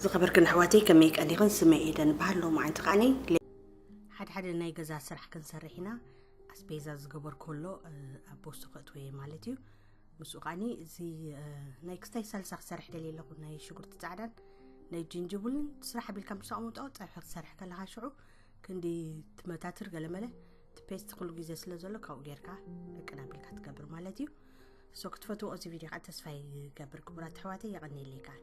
ዝኸበርክን ኣሕዋተይ፣ ከመይ ቀኒኽን? ስመይ ኤደን በሃል። ሎማዓንቲ ከዓኒ ሓድሓደ ናይ ገዛ ስራሕ ክንሰርሕ ኢና። ኣስቤዛ ዝገበርኩ ኣሎ ኣብ ቦስቶ ከእትወየ ማለት እዩ። ምስኡ ከዓኒ እዚ ናይ ክስታይ ሳልሳ ክሰርሕ ደልየ ኣለኹ። ናይ ሽጉርቲ ፃዕዳን ናይ ጅንጅብልን ስራሕ ኣቢልካ ምስ ኣቕምጦ ፀብሒ ክትሰርሕ ከለኻ ሽዑ ክንዲ ትመታትር ገለመለ እቲ ፔስት ኩሉ ግዜ ስለ ዘሎ ካብኡ ጌርካ ዕቅን ኣቢልካ ትገብር ማለት እዩ። ሶ ክትፈትዎ እዚ ቪድዮ ከዓ ተስፋ ይገብር። ክቡራት ኣሕዋተይ የቐንየለይ ከዓ።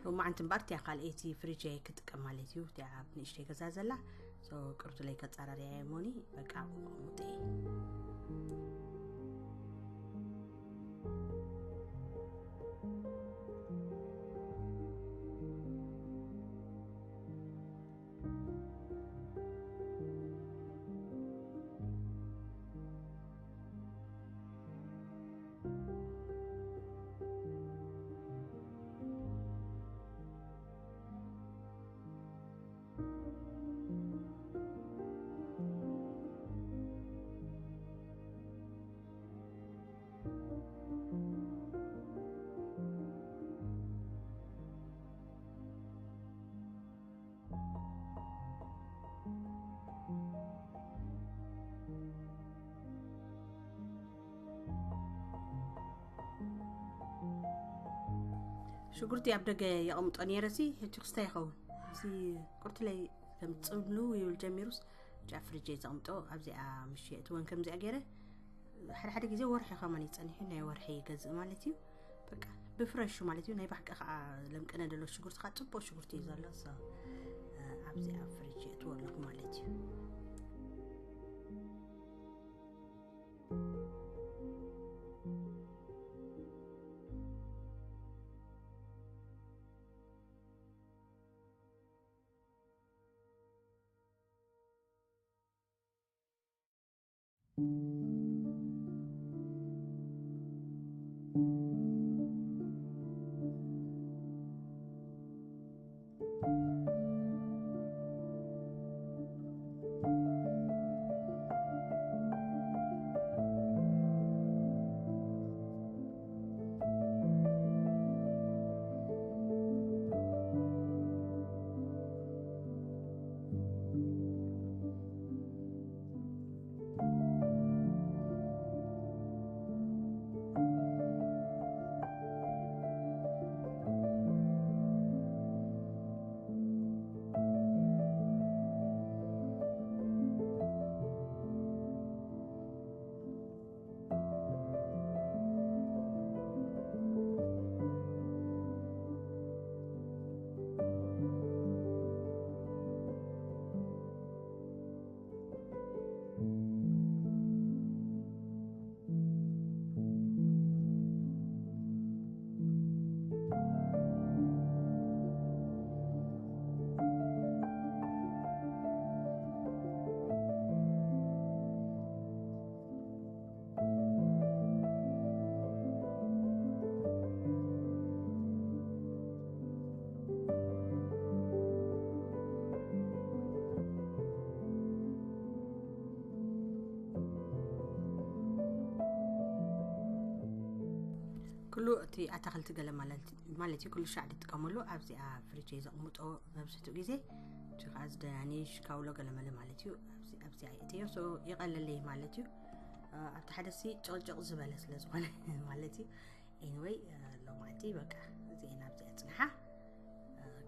ሎማዓንቲ እምበኣር እቲኣ ካልኣይቲ ፍሪጀይ ክጥቀም ማለት እዩ። እቲኣ ኣብ ንእሽተይ ገዛ ዘላ። ሶ ቅርቱለይ ከፃራርያ እየ ሞኒ በቃ ኣብኡ ከቕምጦ እየ። ሽጉርቲ ኣብ ደገ የቐምጦ ነይረ ሲ፣ ሕጂ ክስታይ ይኸውን። እዚ ቁርትለይ ከም ጽምልው ይብል ጀሚሩስ፣ ጫ ፍሪጅ እየ ዘቕምጦ። ኣብዚኣ ምሽ የእትወን ከምዚኣ ገይረ። ሓደ ሓደ ግዜ ወርሒ ከማን ይጸንሕ፣ ናይ ወርሒ ይገዝእ ማለት እዩ። በቃ ብፍረሹ ማለት እዩ። ናይ ባሕቂ ከዓ ለምቅነ ደሎ ሽጉርቲ ከዓ ጽቡቅ ሽጉርቲ እዩ ዘሎ። So፣ ኣብዚኣ ፍሪጅ የእትዎ ኣለኹ ማለት እዩ። ኩሉ እቲ ኣታኽልቲ ገለ ማለት ማለት እዩ። ኩሉ ሻዕ ዝጥቀመሉ ኣብዚኣ ፍሪጅ እየ ዘቕምጦ መብዝሕትኡ ግዜ። እቲ ከዓ እዚ ደናኒሽ ካውሎ ገለመለ ማለት እዩ። ኣብዚ ኣብዚኣ የእትዮ። So ይቐለለይ ማለት እዩ። ኣብቲ ሓደ ሲ ጭቕጭቕ ዝበለ ስለ ዝኾነ ማለት እዩ። Anyway፣ ሎማዓንቲ በቃ እዚኤን ኣብዚኣ ጽንሓ።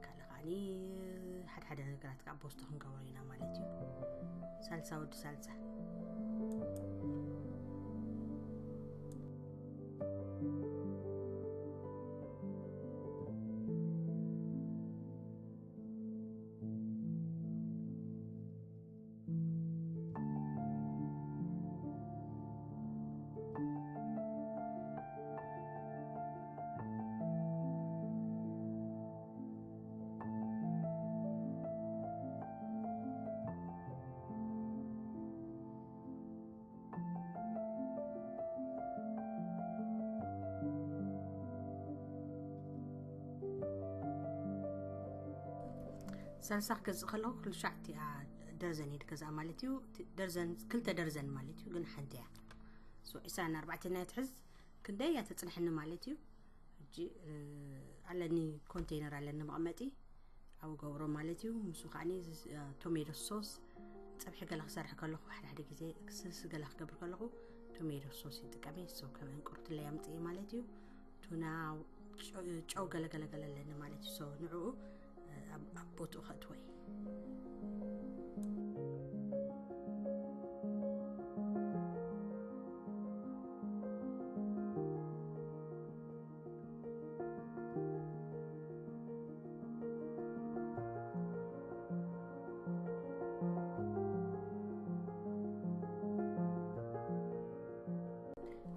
ካልእ ከዓኒ ሓደ ሓደ ነገራት ከዓ ፖስት ክንገብሮ ኢና ማለት እዩ። ሳልሳ ወዲ ሳልሳ። ሳልሳ ክገዝእ ከለኹ ክልሻዕ እቲኣ ደርዘን እየ ዝገዝኣ ማለት እዩ። እቲ ደርዘን፣ ክልተ ደርዘን ማለት እዩ፣ ግን ሓንቲ እያ። So፣ ዕስራን ኣርባዕተን እያ ትሕዝ። ክንደይ እያ ተጽንሐኒ ማለት እዩ። ሕጂ፣ እ፣ ኣለኒ፣ ኮንቴይነር ኣለኒ መቐመጢ፣ ኣብኡ ገብሮ ማለት እዩ። ምስኡ ከዓኒ እዚ፣ እ፣ ቶሜቶ ሶስ፣ ጸብሒ ገለ ክሰርሕ ከለኹ፣ ሓደ ሓደ ግዜ ስልሲ ገለ ክገብር ከለኹ፣ ቶሜቶ ሶስ ይጥቀም እየ። So፣ ከም እንቁርትለይ ኣምጽእ ማለት እዩ። ቱና፣ ጨው፣ ጨው ገለ ገለ ገለ ኣለኒ ማለት እዩ። So፣ ንዕኡ፣ እ፣ ኣብ፣ ኣብ ቦትኡ ከእትዎ እየ።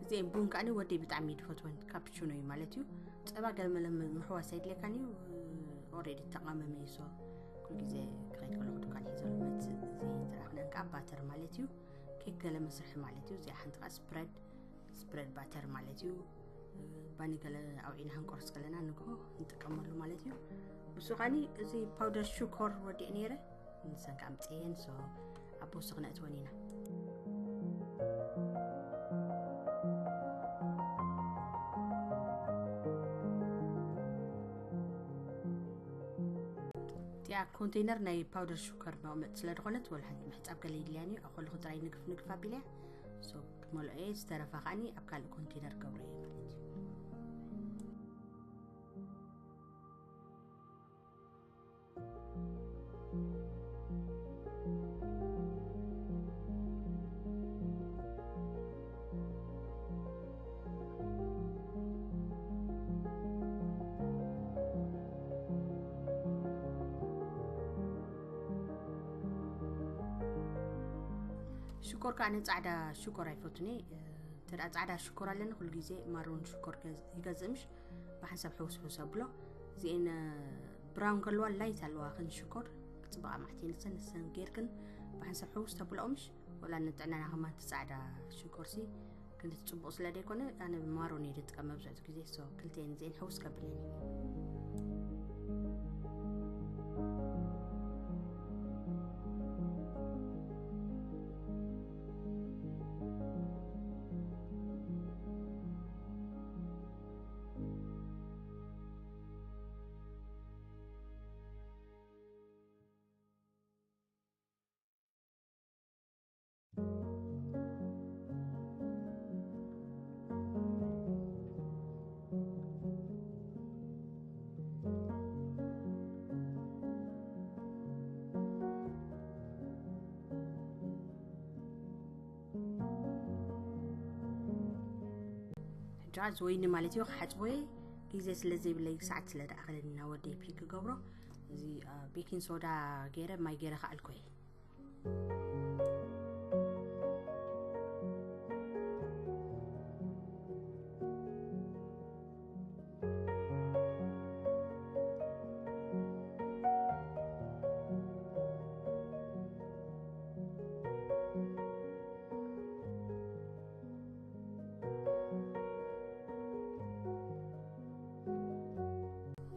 እዚአን ቡን ከዓኒ ወደይ ብጣዕሚ እዩ ዝፈትወን፣ ካፕቹኖ እዩ ማለት እዩ። ጸባ ገለ መለ ም-፣ ምሕዋስ ኣይድልየካን እዩ፣ ኦልሬዲ ተቃመመ እዩ። So፣ ኩሉ ግዜ ክኸይድ ከለኹ ዱካን ሒዘሉ መጽእ። እዚ ዝረኣኽናን ከዓ ባተር ማለት እዩ፣ ኬክ ገለ መስርሒ ማለት እዩ። እዚኣ ሓንቲ ከዓ ስፕረድ፣ ስፕረድ ባተር ማለት እዩ። ባኒ ገለ ኣውዒና ክንቆርስ ከለና ንግሆ ንጥቀመሉ ማለት እዩ። ብሱ ከዓኒ እዚ ፓውደር ሽኮር ወዲአ ነይረ፣ ንሰን ከዓ ኣምፅኤን። So፣ ኣብ ቦሱ ክነእትወን ኢና። እቲኣ ኮንቴይነር ናይ ፓውደር ሽኮር መቐመጢ ስለ ዝኾነት፣ ወላ ሓንቲ ምሕጻብ ገለ ይድልያን እዩ። ኣብ ከለኹ ጥራይ ንግፍ ንግፍ ኣቢለያ። So፣ ክመልኦ እየ፣ ዝተረፋ ከዓኒ ኣብ ካልእ ኮንቴይነር ገብሮ እየ ማለት እዩ። ሽኮር ከዓ፣ ኣነ ፃዕዳ ሽኮር ኣይፈቱን እየ። እንተ ደኣ ፃዕዳ ሽኮር ኣለኒ፣ ኩሉ ግዜ ማሮን ሽኮር ገዝ-፣ ይገዝእ፣ ምሽ ብሓንሳብ ሕውስ ሕውስ ኣብሎ። እዚኤን ብራውን ከለዋ ላይት ኣለዋ፣ ከን ሽኮር ክፅበቃ ማዕት እየን፣ ንሰን ንሰን ጌርክን ብሓንሳብ ሕውስ ተብልኦ፣ ምሽ ወላ ንጥዕናና ከማን እቲ ፃዕዳ ሽኮርሲ ክንዲ ጽቡቕ ስለ ዘይኮነ፣ ኣነ ማሮን እየ ዝጥቀም መብዛሕትኡ ግዜ። So፣ ክልቲኤን እዚኤን ሕውስ ከብለን እየ። ሕጂ እዚ ወይኒ ማለት እዩ፣ ክሓጽቦ እየ። ግዜ ስለ ዘይብለይ፣ ሰዓት ስለ ዝኣኸለኒ፣ ናብ ወደይ ፒክ ክገብሮ፣ እዚ፣ አ፣ ቤኪንግ ሶዳ ገይረ፣ ማይ ገይረ ክኣልኮ እየ።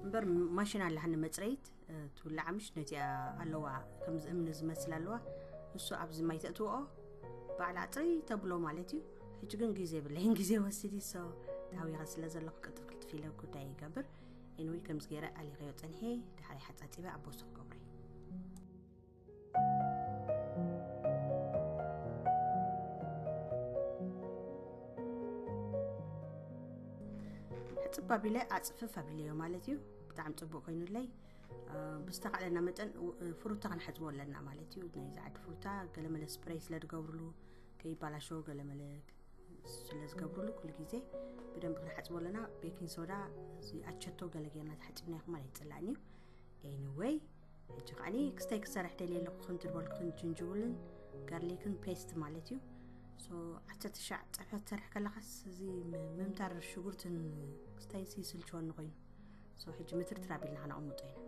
እምበር ማሽን ኣለሃኒ መፅረይት፣ እ፣ ትውላዕ ምሽ ነቲኣ ኣለዋ፣ ከምዚ እምኒ ዝመስል ኣለዋ። ንሱ ኣብዚ ማይ ተእትውኦ፣ ባዕላ ኣፅረይ ተብሎ ማለት እዩ። ሕጂ ግን ግዜ የብለይን፣ ግዜ ወሲድ እዩ። So፣ ታዊኸ ስለ ዘለኹ ቅልጥፍ ቅልጥፍ ኢለ ጉዳይ ይገብር። ኤንወይ፣ ከምዚ ገይረ ኣሊኸዮ ፀንሐ፣ ድሓር ሓፃፂበ ኣብ ቦርሳ ክገብሮ እየ። ሕፅብ ኣቢለ ኣፅፍፍ ኣቢለዮ ማለት እዩ። ብጣዕሚ ፅቡቅ ኮይኑለይ። እ፣ ብዝተኻእለና መጠን፣ እ፣ ፍሩታ ክንሓፅቦ ኣለና ማለት እዩ። ናይ ዝዓዲ ፍሩታ ገለመለ ስፕሬይ ስለ ዝገብርሉ፣ ከይባላሸው ገለመለ ስለ ዝገብርሉ፣ ኩሉ ግዜ ብደንብ ክንሓፅቦ ኣለና። ቤኪንግ ሶዳ፣ እዚ ኣቸቶ ገለ ጌርና ተሓፂብና ይኹን ማለት ኣይፅላእን እዩ። ኤኒወይ፣ ሕጂ ከዓኒ ክስታይ ክሰርሕ ደልየ ኣለኹ። ከምቲ ዝበልኩ፣ ጅንጅብልን ጋርሊክን ፔስት ማለት እዩ። So፣ ዓሰርተ ትሽዓተ ፀብሒ ትሰርሕ ከለኻስ፣ እዚ ም-፣ ምምታር ሽጉርትን ክስታይንሲ ይስልችወኒ ኮይኑ። So፣ ሕጂ ምትርትር ኣቢልና ከነቕምጦ ኢና።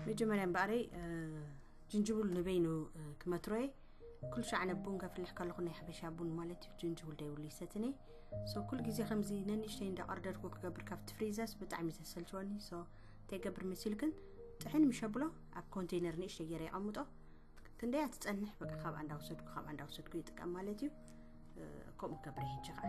መጀመርያ እምበኣረይ ጅንጅቡል ንበይኑ ክመትሮየ። ኩሉ ሻዕ ነቡን ከፍልሕ ከለኹ ናይ ሓበሻ ቡን ማለት እዩ፣ ጅንጅቡል ደይብሉ ይሰትኒ። ሶ ኩሉ ግዜ ከምዚ ነንእሽተይ እንዳቐርደድኩ ክገብር ካብቲ ፍሪዘስ ብጣዕሚ ዘሰልችወኒ። ሶ እንታይ ገብር መሲልክን ጥሕን ምሸብሎ ኣብ ኮንቴነር ንእሽተይ ገይረ ይቐምጦ። ክንደያ ትጸንሕ በቃ፣ ካብኣ እንዳወሰድኩ ካብኣ እንዳወሰድኩ ይጥቀም ማለት እዩ። ከምኡ ገብረ ሕጂ ከዓ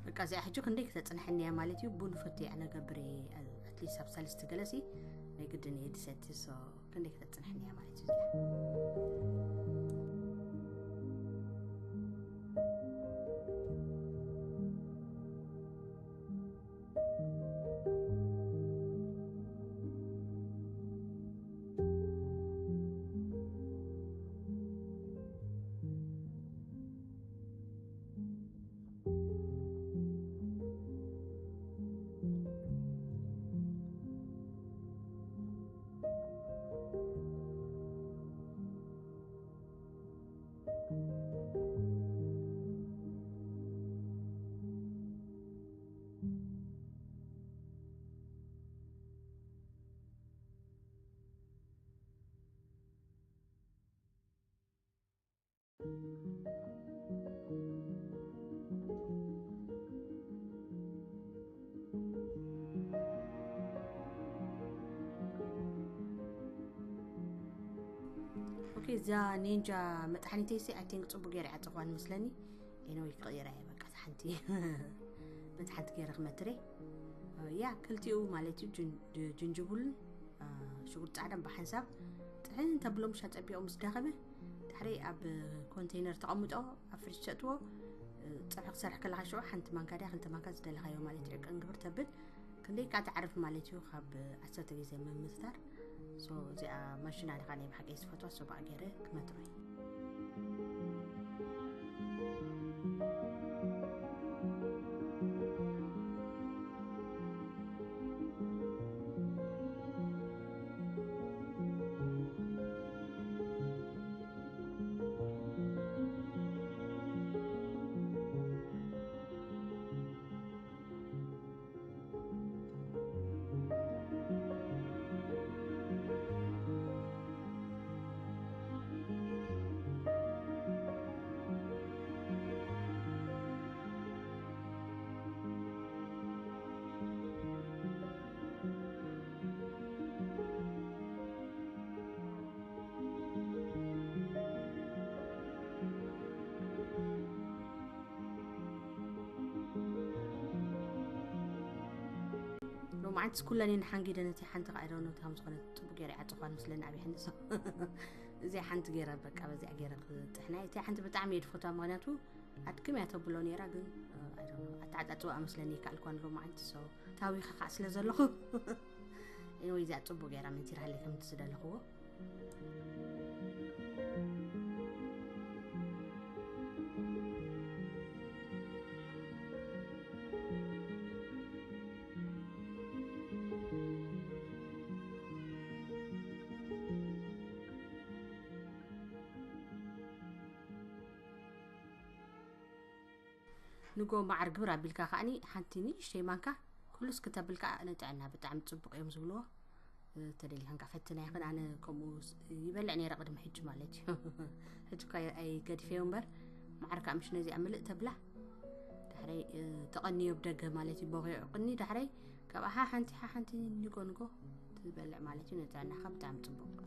በቃ እዚኣ ሕጂ ክንደይ ክተጽንሐኒ እያ ማለት እዩ። ቡን ፈትየ ኣነ ገብር እየ፣ ኣትሊስት ኣብ ሰለስተ ገለሲ ናይ ግድን እየ ድሰቲ። ሶ ክንደይ ክተጽንሐኒ እያ ማለት እዩ እዚኣ። ኦኬ፣ እዛ ኒንጃ መጥሓኒተይሲ ኣይ ቲንክ ጽቡቅ ገይረ ይዓጸኽዋ መስለኒ። ኤኒወይ ክቕይራ እየ በቃ፣ እታ ሓንቲ በቲ ሓንቲ ገይረ ክመትረ። ያ ክልቲኡ ማለት እዩ፣ ጅን- ጅንጅቡልን ሽጉርቲ ጻዕዳን ብሓንሳብ ጥሕን ተብሎ፣ ምሻ ጸቢቑ ምስ ደኸመ ድሕሪ ኣብ ኮንቴይነር ተቐምጦ ኣብ ፍሪጅ ተእትዎ። ጸብሒ ክሰርሕ ከለኻ ሽዑ ሓንቲ ማንካ ድያ ክልተ ማንካ ዝደለኻዮ ማለት እዩ ዕቅን ግብር ተብል። ክንደይ ከዓ ትዓርፍ ማለት እዩ ካብ ዓሰርተ ግዜ ምምስታር። ሶ እዚኣ ማሽና ድኻ ናይ ብሓቂ ዝፈትዋ ሶ ብኣ ገይረ ክመትሮ እዩ። ሎማዓንትስ ኩለን እየን ሓንጊደ ነቲ ሓንቲ ከዓ ዶ ነቲ ከም ዝኾነ ፅቡቅ ገይረ ይዓፀኳን ምስለኒ ኣብ ይሕንሶ። እዚኣ ሓንቲ ገይረ በቃ በዚኣ ገይረ ክጥሕና እየ። እቲኣ ሓንቲ ብጣዕሚ እየ ድፈትዋ፣ ምክንያቱ ኣድክም እያ ተብሎ ነይራ፣ ግን ኣተዓፃፅዋ መስለኒ ይከኣልኳን ሎማዓንቲ ሰው ታዊኸ ከዓ ስለ ዘለኹ። ኤኒወይ እዚኣ ፅቡቅ ገይራ መንቲራ ሃለይ ከምቲ ዝደለኽዎ። ንጎ ማዕር ግብር ኣቢልካ ከዓኒ ሓንቲ ንእሽተይ ማንካ ኩሉስ ክተብል ከዓ ንጥዕና ብጣዕሚ ፅቡቅ እዮም ዝብልዎ። ተደሊኸን ከዓ ፈትና ይኽን ኣነ ከምኡ ይበልዕ ነይረ ቅድሚ ሕጂ ማለት እዩ። ሕጂ እኳ ኣይገድፈዮ እምበር ማዕር ከዓ ምሽ ነዚኣ ምልእ ተብላ ዳሕረይ ተቐንዮ ብደገ ማለት እዩ። በኺዑ ቅኒ ዳሕረይ ካብ ኣሓ ሓንቲ ሓ ሓንቲ ንጎ ንጎ ትበልዕ ማለት እዩ። ንጥዕናኻ ብጣዕሚ ፅቡቅ።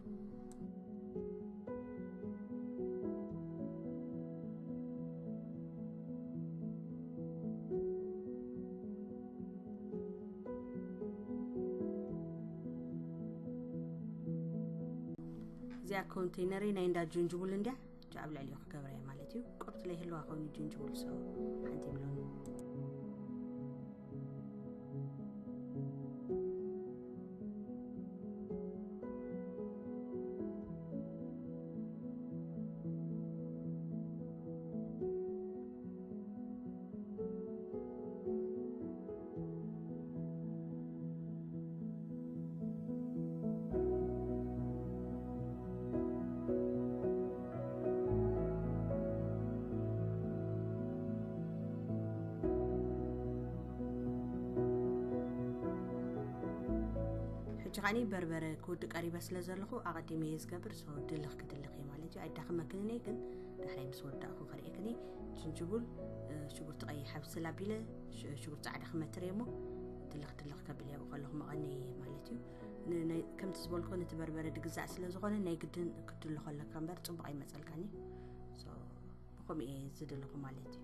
እዚኣ ኮንቴነሪ ናይ እንዳ ጅንጅቡል እንድያ። ጃ ኣብ ልዕሊኡ ክገብረያ ማለት እዩ። ቁርጥ ለይህልዋ ኮይኑ ጅንጅቡል ሰው ሓንቲ ብሎኒ። ሕጂ ከዓኒ በርበረ ክውዲ ቀሪበ ስለ ዘለኹ ኣቐዲመ እየ ዝገብር። ሶ ድልኽ ክድልኽ እየ ማለት እዩ። ኣይዳኸመክንን እየ ግን ዳሕራይ ምስ ወዳእኩ ከርእየክኒ። ጅንጅቡል፣ ሽጉርቲ ቀይሕ ኣብስል ኣቢለ ሽጉርቲ ፃዕዳ ክመትር እየ እሞ ድልኽ ድልኽ ከብል እየ ኣብኡ ከለኹ መቐነይ ማለት እዩ። ከምቲ ዝበልኮ ነቲ በርበረ ድግዛእ ስለ ዝኾነ ናይ ግድን ክትድልኾ ኣለካ እምበር ፅቡቕ ኣይመፀልካን እዩ። ብኸምኡ እየ ዝድልኹ ማለት እዩ።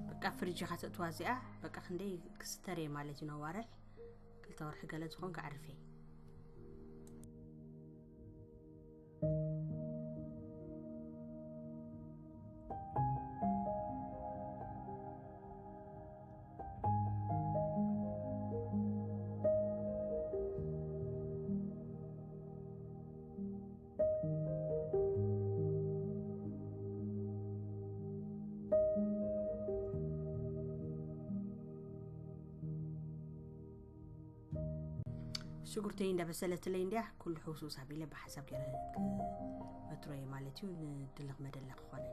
በቃ ፍሪጅ ኢኻ ተእትዋ እዚኣ። በቃ ክንደይ ክስተር እየ ማለት እዩ፣ ነዋርሕ ክልተ ወርሒ ገለ ዝኾን ክዓርፍ እየ። ሽጉርተይ እንዳበሰለትለይ እንዲያ ኩሉ ሕውስውስ ኣቢለ ብሓሳብ ገይረ ክበትሮ እየ ማለት እዩ። ንድልኽ መደለ ክኾነኒ።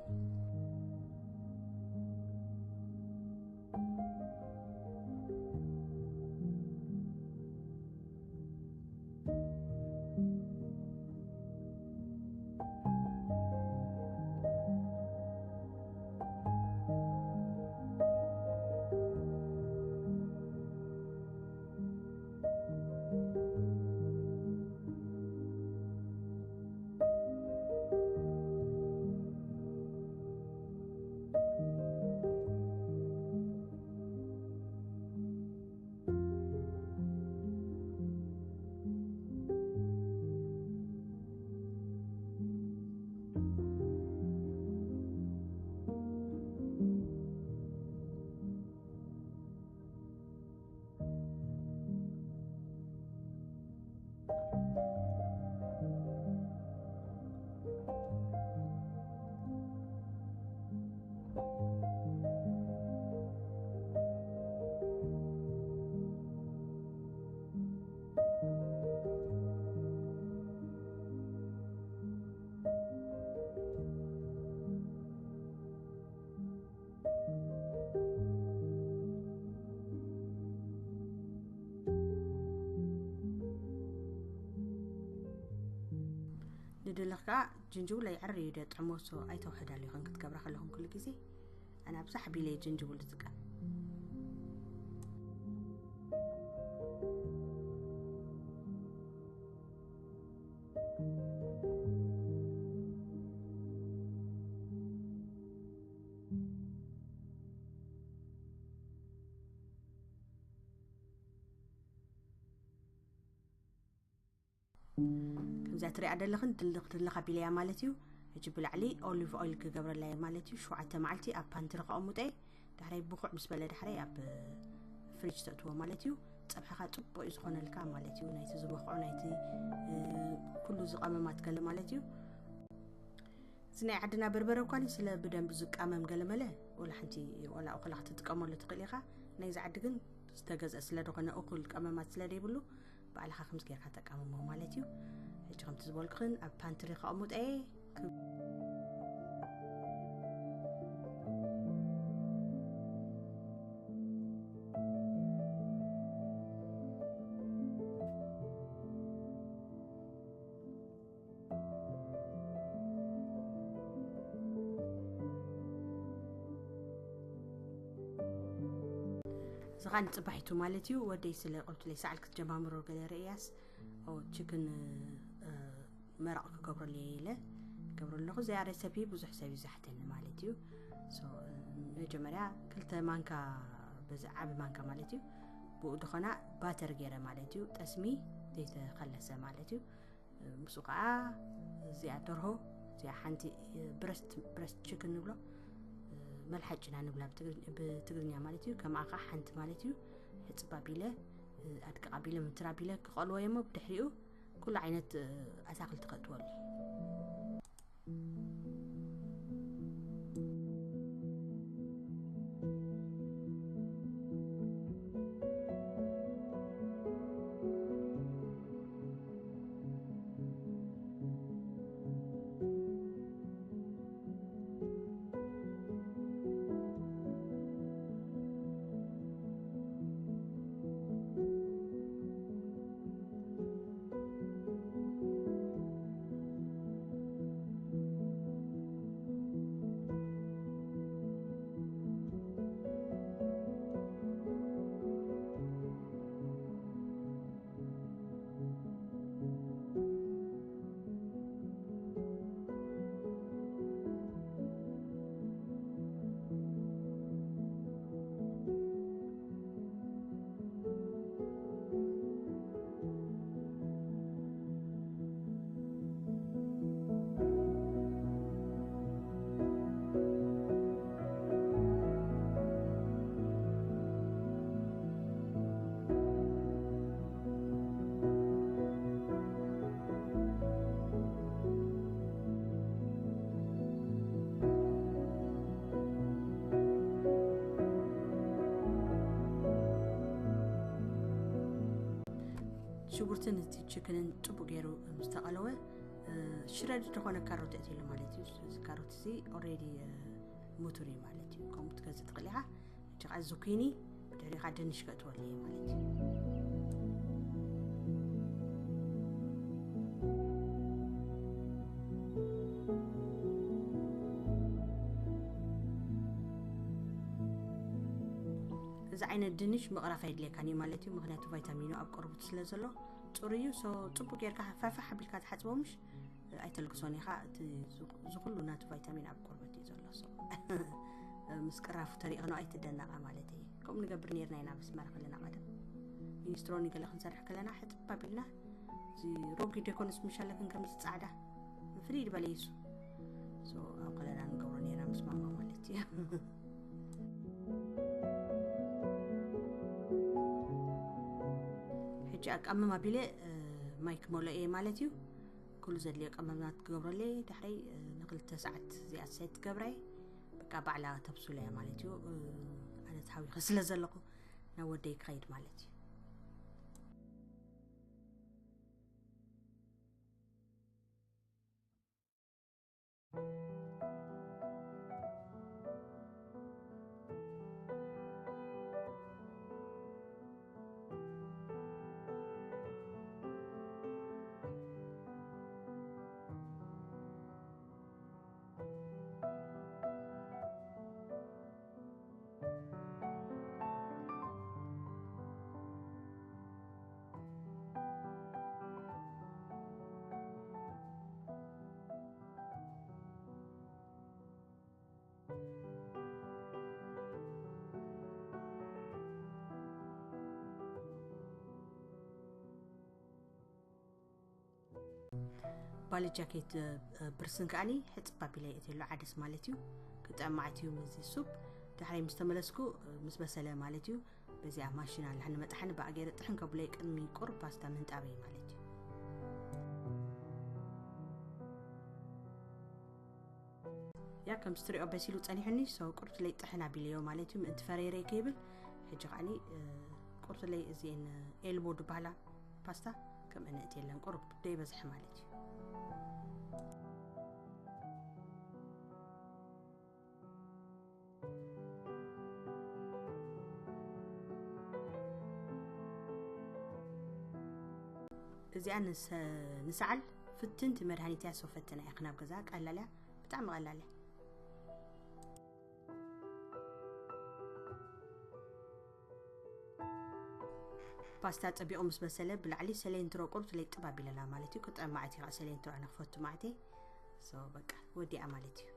ንድልኽ ከዓ ጅንጅብል ኣይዕር እዩ ደጥዕሞ። ሶ ኣይተውሕዳሉ ይኹን ክትገብራ ከለኹም ኩሉ ግዜ። ኣነ ኣብዛሕ ቢለ ጅንጅብል ዝጥቀም። ከምዚኣ ትሪኣ ደለኽን ድልኽ ድልኽ ኣቢለያ ማለት እዩ። ሕጂ ብላዕሊ ኦሊቭ ኦይል ክገብረላ እየ ማለት እዩ። ሸውዓተ መዓልቲ ኣብ ፓንትሪ ከቐምጦ እየ። ዳሕራይ ብቑዕ ምስ በለ ዳሕራይ ኣብ ፍሪጅ ተእትዎ ማለት እዩ። ፀብሕኻ ፅቡቅ እዩ ዝኾነልካ ማለት እዩ። ናይቲ ዝበኽዖ ናይቲ ኩሉ ዝቐመማት ገለ ማለት እዩ። እዚ ናይ ዓድና በርበረ እኳ ስለ ብደንብ ዝቃመም ገለመለ ወላ ሓንቲ ወላ እኹላ ክትጥቀመሉ ትኽእል ኢኻ። ናይዚ ዓዲ ግን ዝተገዝአ ስለ ዝኾነ እኹል ቀመማት ስለ ዘይብሉ ባዕልኻ ከምዚ ጌርካ ተቃምሞ ማለት እዩ። ሕጂ ከምቲ ዝበልኩኽን ኣብ ፓንትሪ ከቐምጦ እየ። ዝኻን ጽባሒቱ ማለት እዩ። ወደይ ስለ ቁልቱለይ ሰዓል ክትጀማምሮ ገለ ርእያስ ኦ ችክን መራቕ ክገብረሉ እየ ኢለ ገብረሉ ኣለኹ። እዚኣ ረሰፒ ብዙሕ ሰብ ይዛሕተኒ ማለት እዩ። መጀመርያ ክልተ ማንካ፣ በዚ ዓቢ ማንካ ማለት እዩ፣ ብኡ ዝኾና ባተር ገይረ ማለት እዩ፣ ጠስሚ ዘይተኸለሰ ማለት እዩ። ምስኡ ከዓ እዚኣ ደርሆ፣ እዚኣ ሓንቲ ብረስት ብረስት ችክን ንብሎ፣ መልሓጭና ንብላ ብትግርኛ ማለት እዩ። ከማኣ ከዓ ሓንቲ ማለት እዩ። ሕፅብ ኣቢለ ኣድቅቕ ኣቢለ ምትር ኣቢለ ክቐልዎ እየሞ ብድሕሪኡ ኩሉ ዓይነት ኣታክልቲ ከእትወሉ። ሽጉርትን እቲ ችክንን ጽቡቅ ገይሩ ምስ ተቐለወ፣ ሽረድ ዝኾነ ካሮት እትሉ ማለት እዩ። እዚ ካሮት እዚ ኦልሬዲ ሙቱር እዩ ማለት እዩ። ከምኡ ትገዝእ ትኽእል ኢኻ። ሕጂ ከዓ ዙኪኒ፣ ብድሕሪኡ ከዓ ድንሽ ከእትወሉ እየ ማለት እዩ። እዚ ዓይነት ድንሽ ምቕራፍ ኣይድልየካን እዩ ማለት እዩ። ምክንያቱ ቫይታሚኑ ኣብ ቆርቡት ስለ ዘሎ ጽሩይ እዩ። So ጽቡቅ ጌርካ ፋፋሕ ኣቢልካ ትሓጽቦ፣ ምሽ ኣይተልግሶን ኢኻ። እቲ ዝኹ- ዝኹሉ ናቱ ቫይታሚን ኣብ ቆርበት እዩ ዘሎ። So ምስ ቅራፉ ተሪእኽኖ ኣይትደነቓ ማለት እዩ። ከምኡ ንገብር ነርና ኢና ምስ መራ ከለና ቀደም። ሚኒስትሮኒ ገለ ክንሰርሕ ከለና ሕጥብ ኣቢልና፣ እዚ ሮጊድ የኮንስ ምሻለክን ከምዚ ጻዕዳ ፍልይ ዝበለ እዩ እሱ። So ኣብ ከለና ንገብሮ ነርና ምስ ማማ ማለት እዩ። ሕጂ ኣቃምም ኣቢለ ማይ ክመሎ እየ ማለት እዩ። ኩሉ ዘድልዮ ቀመማት ክገብረለይ ድሕረይ ንክልተ ሰዓት እዚኣ ሰት ትገብራይ። በቃ ባዕላ ተብሱለ እያ ማለት እዩ። ኣነ ተሃዊኸ ስለ ዘለኹ ናብ ወደይ ክኸይድ ማለት እዩ። ባሊ ጃኬት ብርስን ከዓኒ ሕፅብ ኣቢለ የእትየሉ ዓደስ ማለት እዩ። ክጥዕም ማዓት እዩ ምዚ ሱፕ። ድሕሪ ምስ ተመለስኩ ምስ በሰለ ማለት እዩ። በዚኣ ማሽን ኣላ ንመጥሓኒ ብኣ ገይረ ጥሕን ከብለይ ቅድሚ ቁር ፓስታ ምንጣበይ ማለት እዩ። ያ ከም ስትሪኦ በሲሉ ጸኒሑኒ። So ቁርትለይ ጥሕን ኣቢለዮ ማለት እዩ። ምእንቲ ፈረይረይ ከይብል ሕጂ ከዓኒ ቁርትለይ እዚኤን ኤልቦ ድባሃላ ፓስታ ከም እነእት የለን ቁሩብ ደይበዝሐ ማለት እዩ። እዚኣ ንሰዓል ፍትንቲ መድሃኒት እያ። So ፈትና እያ ክናብ ገዛ ቀላል እያ። ብጣዕሚ ቀላል እያ። ፓስታ ጠቢቑ ምስ በሰለ ብላዕሊ ሰሌንትሮ ቁርት ለይ ጥብ ኣቢለላ ማለት እዩ። ክጥዕም ማዕት እዩ። ሰሌንትሮ ኣነ ክፈቱ ማዕተይ። So በቃ ወዲኣ ማለት እዩ።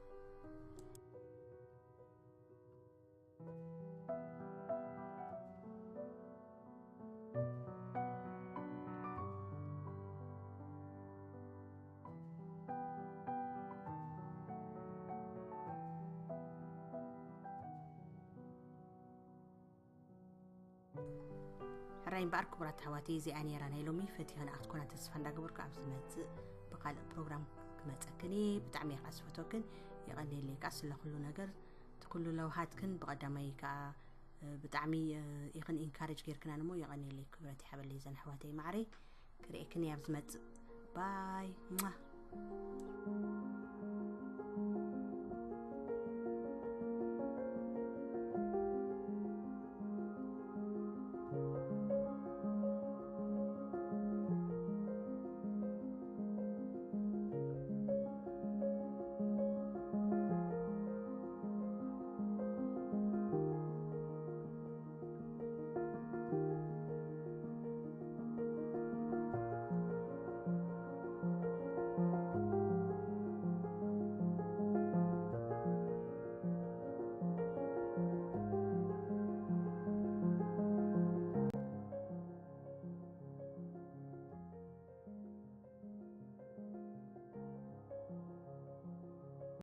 ሕራይ እምበኣር ክቡራት ኣሕዋተይ፣ እዚኣ ነይራ ናይ ሎሚ። ፈቲኸን ኣክትኮና ተስፋ እንዳገበርኩ ኣብ ዝመፅእ ብካልእ ፕሮግራም ክመፀክን እየ። ብጣዕሚ እየ ከዓ ዝፈትወክን። የቐንየለይ ከዓ ስለ ኩሉ ነገር፣ እቲ ኩሉ ለውሃትክን ብቐዳማይ ከዓ ብጣዕሚ ኢኽን ኢንካሬጅ ጌርክና እሞ የቐንየለይ። ክብረት ይሓበለይ ዘን ኣሕዋተይ ማዕረይ። ክርእየክን እየ ኣብ ዝመፅእ። ባይ።